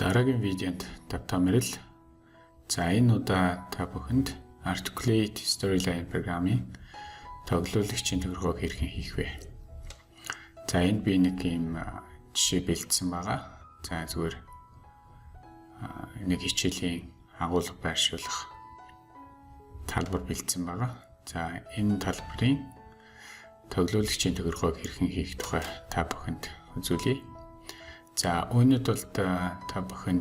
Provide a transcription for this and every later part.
Дараагийн видеонд тавтаа морил. За, энэ удаа та бүхэнд Articulate Storyline програмын тоглуулагчийн тохиргоог хэрхэн хийх вэ? За, энд би нэг ийм жишээ бэлдсэн байгаа. За, зүгээр нэг хичээлийн агуулга байршуулах талбар бэлдсэн байгаа. За, энэ талбарын тоглуулагчийн тохиргоог хэрхэн хийх тухай та бүхэнд үзүүлье. За, үүний тулд та бүхэн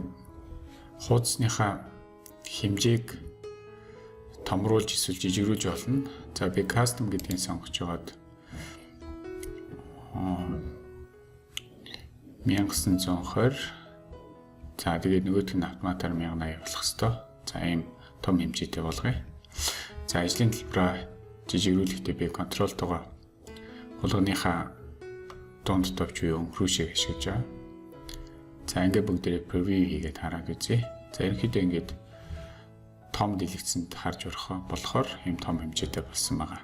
хуудасныхаа хэмжээг томруулж эсвэл жижигрүүлж болно. За, би custom гэдгийг сонгож байгаад 1920, за, тэгээд нөгөөх нь автоматар 1080 болох хэвээр. За, ийм том хэмжээтэй болгоё. За, ажлын талбараа жижигрүүлэхдээ би control тоогоо хулганыхаа дунд товч буюу өнгөрүүшийг ашиглаж байгаа. За, ингээд бүгдээрээ preview хийгээд хараад үзье. За, ерөнхийдөө ингээд том дэлгэцэнд харж болохоор ийм том хэмжээтэй болсон байгаа.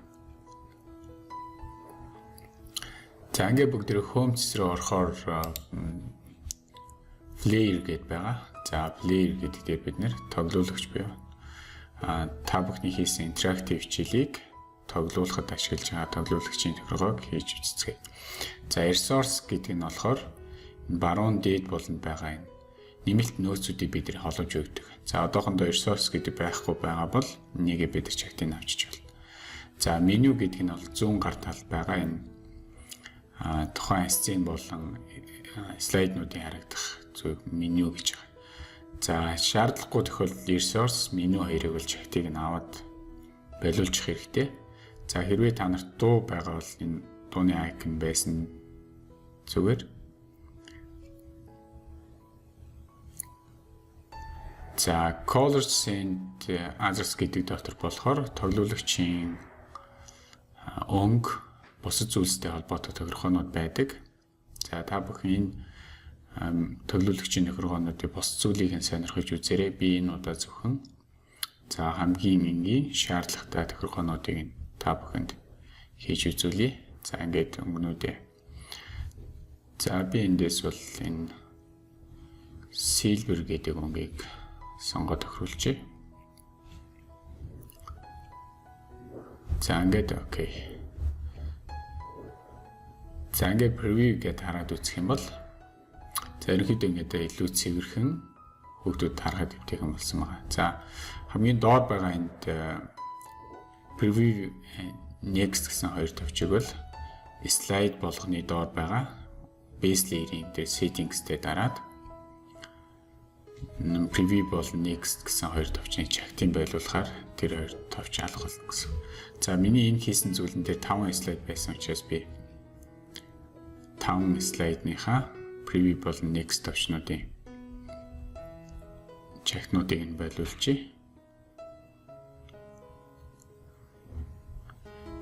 За, ингээд бүгдээрээ home цэс рүү орохоор player гэд байгаа. За, player гэдэг дээр бид нэр тоглуулагч буюу та бүхний хийсэн интерактив хичээлийг тоглуулахад ашиглаж байгаа тоглуулагчийн тохиргоог хийж үзцгээе. За, resource гэдэг нь болохоор баруун дээд болонд байгаа энэ нэмэлт нөөцүүдийг бид нар холбож өгдөг. За, одоохондоо resource гэдэг байхгүй байгаа бол энийгээ бид нар чагтыг авчиж болно. За, меню гэдэг нь бол зүүн гар талд байгаа энэ тухайн сцен болон слайднуудын харагдах зүйл меню гэж байгаа. За, шаардлагагүй тохиолдолд resource, меню хоёрыг бол чагтыг нь аваад болиулчих хэрэгтэй. За, хэрвээ та нарт дуу байгаа бол энэ дууны icon байсан зүгээр. За, colors and others гэдэг дотор болохоор тоглуулагчийн өнгө, бусад зүйлстэй холбоотой тохиргоонууд байдаг. За, та бүхэн энэ тоглуулагчийн тохиргоонуудыг бусад зүйлийг нь сонирхож үзээрэй. Би энэ удаа зөвхөн за хамгийн энгийн шаардлагатай тохиргоонуудыг нь та бүхэнд хийж үзүүлье. За, ингээд өнгөнүүдээ. За, би эндээс бол энэ silver гэдэг өнгийг сонгоод тохируулъя. За, ингээд окей. За, ингээд preview гэдээ хараад үзэх юм бол за, ерөнхийдөө ингээд илүү цэвэрхэн хүүхдүүд харахад эвтэйхэн болсон байгаа. За, хамгийн доор байгаа энд preview, next гэсэн хоёр товчийг бол слайд болгоны доор байгаа base layer-ийн дээр settings дээр дараад preview болон next гэсэн хоёр товчийг чагтын байлуулахаар тэр хоёр товч алга болно гэсэн. За, миний энэ хийсэн зүйлэн дээр 5 слайд байсан учраас би 5 слайдныхаа preview болон next товчнуудын чагтнуудыг нь болиулчихъя.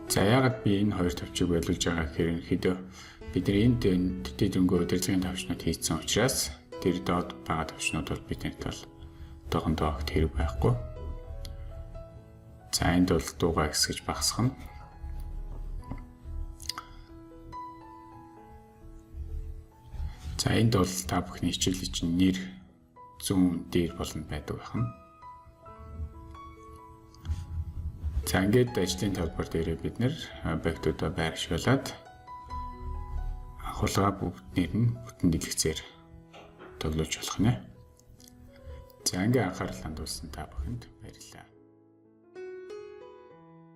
За, яагаад би энэ хоёр товчийг болиулж байгаа гэхээр ерөнхийдөө бид нар энд төдий дөнгөө удирдлагын товчнууд хийсэн учраас тэр доод байгаа товчнууд бол биднэрт бол одоохондоо огт хэрэг байхгүй. За, энд бол дуугаа хэсгэж багасгах нь. За, энд бол та бүхний хичээлийн чинь нэр зүүн дээр болонд байдаг байх нь. За, ингээд ажлын талбар дээрээ бид нэр объектуудаа байршуулад ахуулгаа бүгднэр нь бүтэн дэлгэцээр тоглуулж болох нэ. За, ингээ анхаарал хандуулсан та бүхэнд баярлалаа.